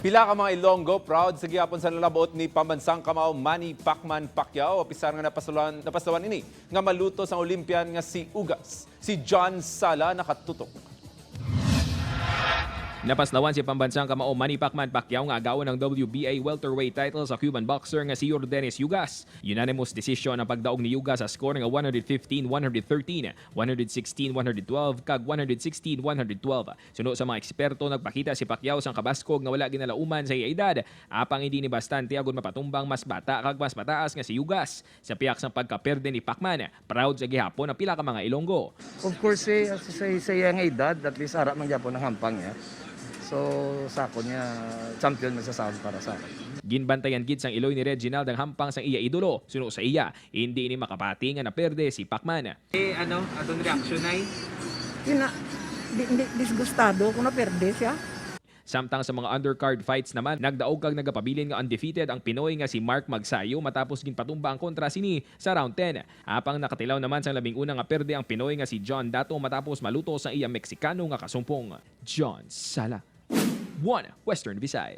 Pila ka mga Ilonggo proud sa gihapon sa nalabot ni pambansang kamao Manny Pacman Pacquiao, apisar nga napaslawan ini nga maluto sa Olympian nga si Ugas. Si John Sala nakatutok. Napaslawan si pambansang kamao Manny Pacman Pacquiao nga agawan ng WBA welterweight title sa Cuban boxer nga si Yordenis Ugas. Unanimous decision ang pagdaog ni Ugas sa score nga 115-113, 116-112 kag 116-112. Suno sa mga eksperto, nagpakita si Pacquiao sang kabaskog nga wala ginalauman sa iya edad. Apang hindi ni bastante agud mapatumbang mas bata kag mas mataas nga si Ugas. Sa piyak sang pagkaperde ni Pacman, proud sa gihapon ang pila ka mga Ilonggo. Of course, eh, sa iyang edad, at least ara man gyapon ang hampang niya. So, sa ako niya, champion man sa sound para sa akin. Ginbantayan gid sang iloy ni Reginald ang hampang sang iya idolo. Suno sa iya, hindi ini makapati nga naperde si Pacman. Eh, ano, atong reaction ay? Yun na, di, disgustado kung naperde siya. Samtang sa mga undercard fights naman, nagdaog kag nagapabilin nga undefeated ang Pinoy nga si Mark Magsayo matapos ginpatumba ang kontra sini sa round 10. Apang nakatilaw naman sa 11 nga perde ang Pinoy nga si John Dato matapos maluto sa iya Meksikano nga kasumpong. John Sala. 1 Western Visayas.